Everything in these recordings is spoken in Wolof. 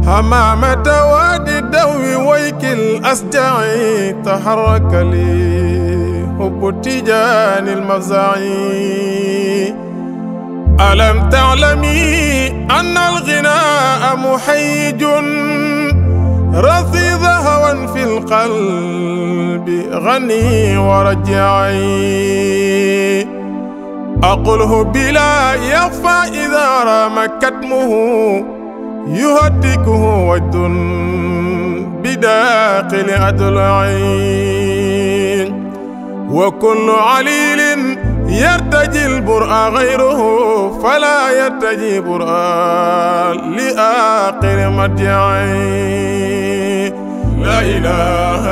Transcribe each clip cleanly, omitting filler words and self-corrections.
حمامة وادي الدو ويك الأسجع تحرك لي حب تيجان المفزعي. ألم تعلمي أن الغناء محيج رصيد هوى في القلب غني ورجعي. أقوله بلا يخفى إذا رام كتمه يهتكه وجد بداخل أضلعي. وكل عليل يرتجي البرء غيره فلا يرتجي برء لآخر مدعي. لا إله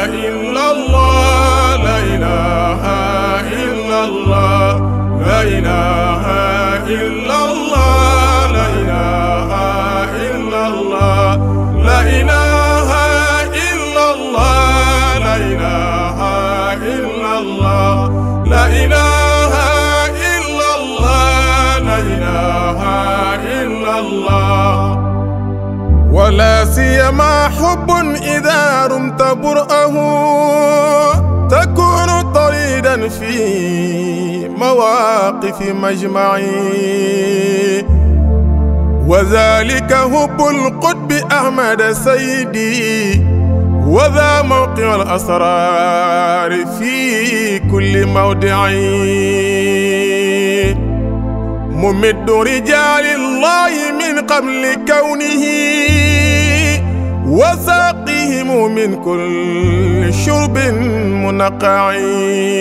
إلا الله لا إله إلا الله لا إله إلا الله لا إله إلا الله لا إله إلا الله لا إله إلا الله لا إله إلا الله لا إله إلا الله. ولا سيما حب إذا رمت برأه تكون طريدا في مواقف مجمعي. وذلك حب القطب أحمد سيدي وذا موقع الأسرار في كل موضعي. ممد رجال الله من قبل كونه وساقهم من كل شرب منقعي.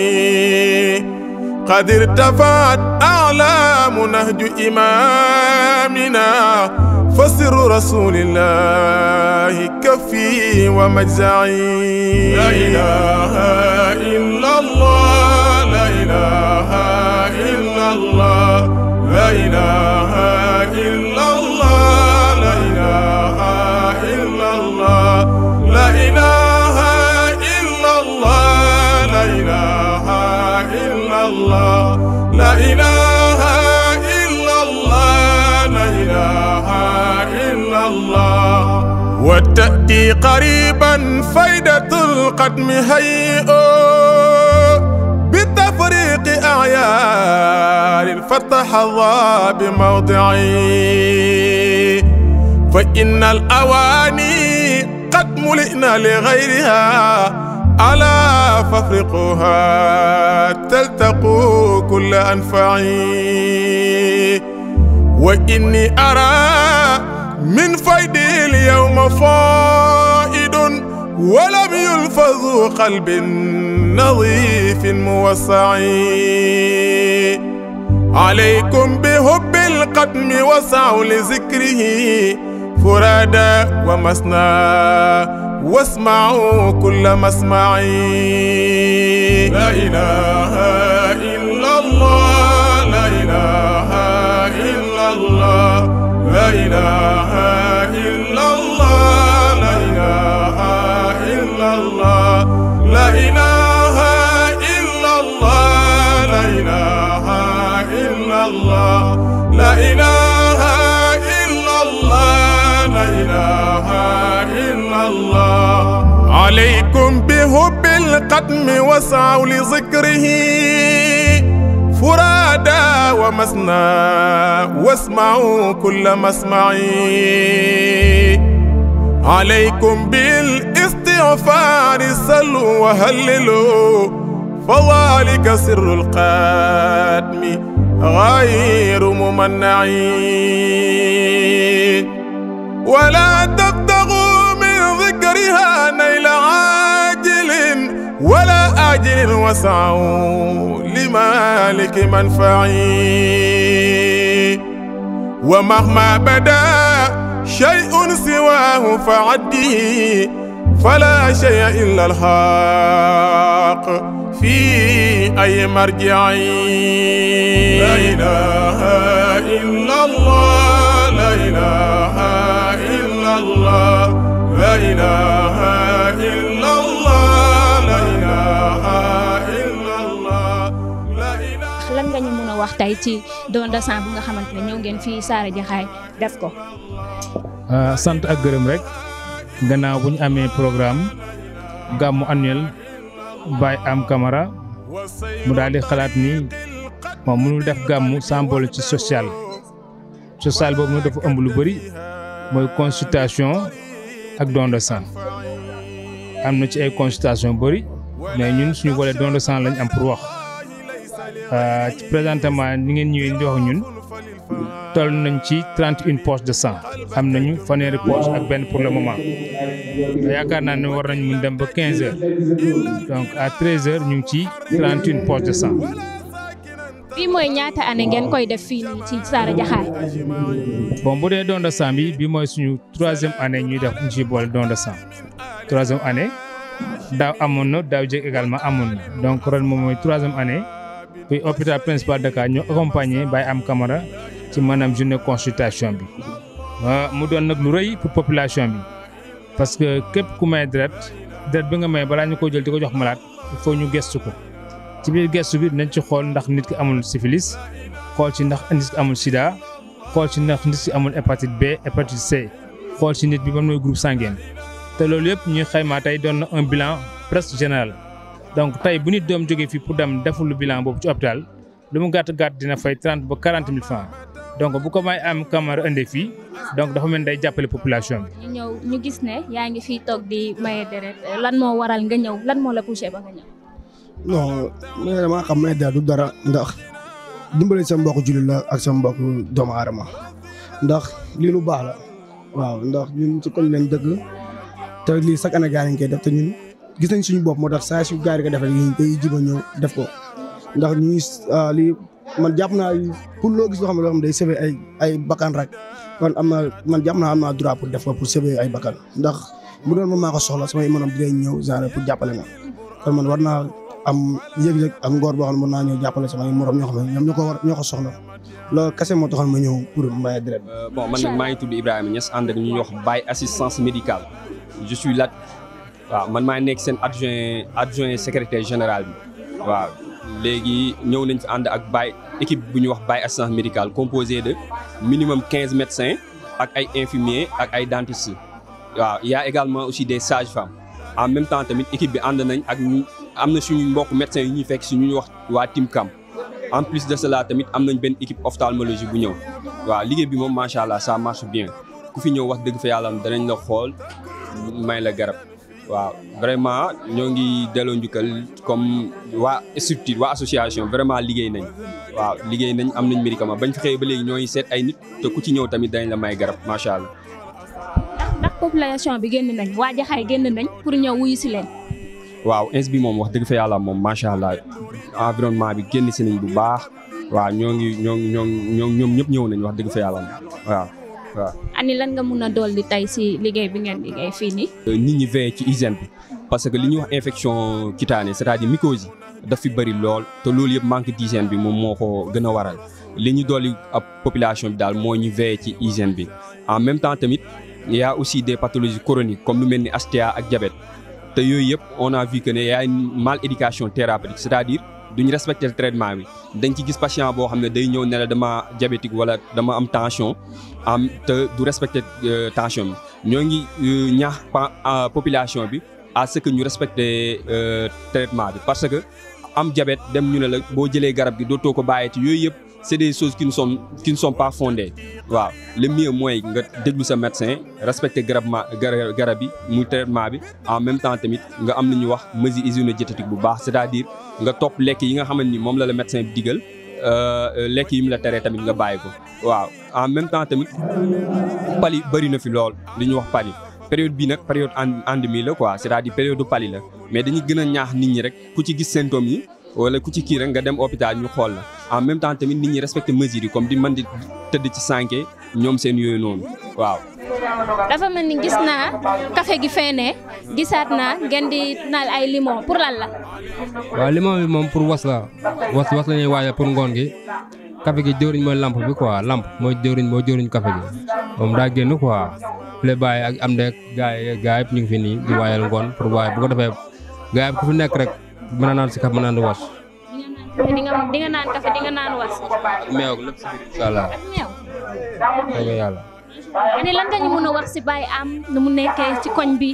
قد ارتفعت أعلام نهج إمامنا فسر رسول الله كفي ومجزعي. لا إله إلا الله لا إله إلا الله لا إله إلا الله لا إله إلا الله لا إله إلا الله لا إله إلا الله لا إله إلا الله لا إله إلا الله. وتأتي قريبا فائدة القدم هيئ بتفريق أعيار فتحظى بموضعي. فإن الأواني قد ملئنا لغيرها ألا فافرقوها تلتقوا كل أنفعي. وإني أرى من فيدي اليوم فائد ولم يلفظ قلب نظيف موسع. عليكم بحب القدم وسعوا لذكره فرادا ومسنا واسمعوا كل مسمعي. لا إله إلا الله لا إله إلا الله لا إله إلا الله لا إله إلا الله لا إله إلا الله لا إله إلا الله لا إله إلا الله لا إله إلا الله. عليكم بحب القدم وسعوا لذكره فرادا ومسنا واسمعوا كل مسمعي. عليكم بالاستغفار سلوا وهللوا فذلك سر القدم غير ممنعين. ولا تبتغوا من ذكرها نيل عاجل ولا آجل وسعوا لمالك منفعي. ومهما بدا شيء سواه فعده فلا شيء إلا الحق في أي مرجعي. لا إله إلا الله لا إله إلا الله لا إله إلا الله لا إله إلا الله لا إله. lan nga ñu mën a wax tey ci don de sang bu nga xamante ne ñëw ngeen fii Saara Jaxaay def ko. sant ak gërëm rek gannaaw bu ñu amee programme gàmmu annuel Baye Am Camara mu daal di xalaat ni moom mënul def gàmmu sans boole ci social boobu nag dafa ëmb lu bëri mooy consultation ak don de sang am na ci ay consultation bëri mais ñun suñu volet don de sang lañ am pour wax ci présentement ni ngeen ñëwee di wax ñun toll nañ ci 31 poches de sang am nañu fanweeri poche ak benn pour le moment yaakaar naa ne war nañ mun dem ba 15 heures donc à 13 heures ñu ngi ci 31 poches de sang. bii mooy ñaata année ngeen koy def fii nii ci Saara Jaxaay. bon bu dee don de sang bi mooy suñu 3e année ñuy def ñu ciy boole don de sang 3e année daaw amoon na daaw jéeg également amoon na donc ren moom mooy 3e année puis hôpital principal de Dakar ñoo accompagné Baye Am Camara ci maanaam journée consultation bi mu doon nag lu rëy pour population bi parce que képp ku may deret bi nga may balaa ñu ko jël di ko jox malade il faut ñu gestu ko ci biir gestu bi dinañ ci xool ndax nit ki amul syphilis xool ci ndax nit ki amul sida xool ci ndax nit ki amul hépatite B hépatite C xool ci nit bi ban mooy groupe sanguin te loolu yëpp ñuy xaymaa tey doon na un bilan presque général donc tey bu nit doom jógee fii pour dem deful lu bilan boobu ci hôpital lu mu gàtt dina fay 30 ba 40 000 francs donc bu ko may Am Camara indee fii donc dafa mel ni day jàppale population bi. ñu gis ne yaa ngi fii toog di maye deret lan moo waral nga ñëw lan moo la poussé ba nga ñëw. non mais damaa xam maye deret du dara ndax dimbali sa mbokku jullit la ak sa mbokku doomu aadama ndax lii lu baax la waaw ndax ñun ci koñ lañ dëkk te lii chaque année gaa yi koy def te ñun gis nañ suñu bopp moo tax saa su gaa yi ko defee day jiba ñëw def ko ndax ñuy lii. man jàpp naa pour loo gis loo xam ne day sauver ay bakkan rek kon man jàpp naa am naa droit pour def ko pour sauver ay bakkan ndax bu doon man maa ko soxla samay mënam dinañ ñëw genre pour jàppale ma kon man war naa am yëg-yëg ak ngor boo xam ne mën naa ñëw jàppale samay morom ñoo xam ne ñoom ñoo ko soxla loolu kese moo taxoon ma ñëw pour maye deret. bon man nag maa ngi tudd Ibrahima Niass ànd ak ñu ñuy wax Baye assistance médicale je suis là waaw man maa nekk seen adjoint secrétaire général bi waaw. léegi ñëw nañ fi ànd ak Baye équipe bu ñuy wax Baye assistance médicale composée de minimum 15 médecins ak ay infirmiers ak ay dentistes waaw y a également aussi des sages-femmes en même temps tamit équipe bi ànd nañ ak am na suñu mbokk médecins yu ñuy fekk si ñuy wax waa Timcam en plus de cela tamit am nañ benn équipe ophtalmologie bu ñëw waaw liggéey bi moom macha allah ça marche bien ku fi ñëw wax dëgg fa yàlla danañ la xool may la garab. waaw vraiment ñoo ngi delloo njukkal comme waa structure waa association vraiment liggéey nañ waaw liggéey nañ am nañ médicament bañ fi xëyee ba léegi ñoo ngi seet ay nit te ku ci ñëw tamit dañ la may garab macha allah. ndax population bi génn nañ waa Jaxaay génn nañ pour ñëw wuyu si leen. waaw ins bi moom wax dëgg fa yàlla moom macha allah environnement bi génn si nañ bu baax waaw ñoom ñëpp ñëw nañ wax dëgg fa yàlla waaw. waaw ani lan nga mun a dolli tey si liggéey bi ngeen liggéey fii nii. nit ñi veillé ci hygiène bi parce que li ñuy wax infection cutanée c'est-à-dire mycose yi daf fi bëri lool te loolu yëpp manque d'hygiène bi moom moo ko gën a waral li ñu dolli ab population bi daal moo ñu veillé ci hygiène bi. en même temps tamit il y a aussi des pathologies chroniques comme lu mel ni HTA ak diabète te yooyu yëpp on a vu que ne y a une mal éducation thérapeutique c'est-à-dire duñ respecter le traitement bi dañ ci gis patient boo xam ne day ñëw ne la dama diabétique wala dama am tension te du respecter tension bi ñoo ngi ñaax population bi à ce que ñu respecter traitement bi parce que am diabète dem ñu ne la boo jëlee garab gi dootoo ko bàyyee ci yooyu yëpp c'est des choses qui ne sont pas fondées waaw le mieux mooy nga déglu sa médecin respecter garab bi muy traitement bi en même temps tamit nga am lu ñuy wax mesure hygiéno-diététique bu baax c'est-à-dire nga topp lekk yi nga xamante ni moom la médecin bi digal lekk yi mu la teree tamit nga bàyyi ko waaw en même temps tamit pali bëri na fi lool li ñuy wax pali période bii nag période endémie la quoi c'est-à-dire période du pali la mais dañuy gën a ñaax nit ñi rek ku ci gis symptômes yi wala ku ci kii rek nga dem hôpital ñu xool la en même temps tamit nit ñi respecter mesures yi comme di mën di tëdd ci sànke ñoom seen yooyu noonu waaw. dafa mel ni gis naa café gi feenee gisaat naa ngeen di naan ay limon pour lan la. waaw limon bi moom pour was la was la ñuy waajal pour ngoon gi café gi jëwriñ mooy lampe bi quoi lampe mooy jëwriñ café gi moom daa génn quoi le bàyyi ak am dek gaay yëpp ñu ngi fi nii di waajal ngoon pour waaye bu ko defee gaay yi ku fi nekk rek mën a naan si café mën a naan was. di nga naan café di nga naan was. meew lépp si biir incha allah. meew. dëgg yàlla. ani lan nga ñu mën a wax si Baye Am nu mu nekkee ci koñ bi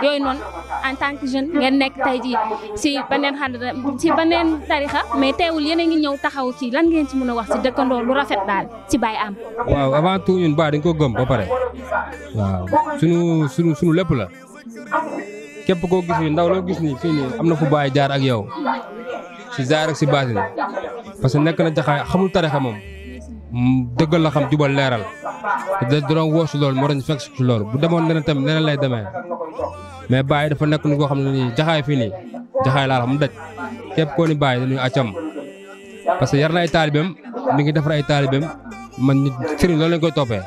yooyu noonu en tant que jeune ngeen nekk tey jii si beneen tarixa mais teewul yéen a ngi ñëw taxaw ci lan ngeen ci mën a wax si dëkkandoo lu rafet daal ci Baye Am. waaw avant tout ñun Baye dañ ko gëm ba pare waaw sunu lépp la képp koo gis ni ndaw loo gis ni fii nii am na fu Baye jaar ak yow si zaar ak si baatin parce que nekk na jaxaay xamul tarixa moom dëggal la xam jubal leeral te doon woo si loolu moo doon fekk si loolu bu demoon leneen tamit leneen lay demee mais Baye dafa nekk ni koo xam ne nii jaxaay fii nii jaxaay laa xam mu daj képp koo ni Baye dañuy accam parce que yar na ay taalibeem mi ngi defar ay taalibeem man nit sëriñ loolu lañ koy toppee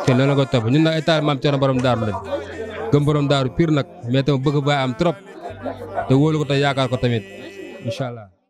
sëriñ loolu lañ koy toppee ñun nag ay taalibe maam Cerno borom daaru lañ gëm borom daaru pire nag mais tamit bëgg Baye Am trop te wóolu ko te yaakaar ko tamit incha allah. la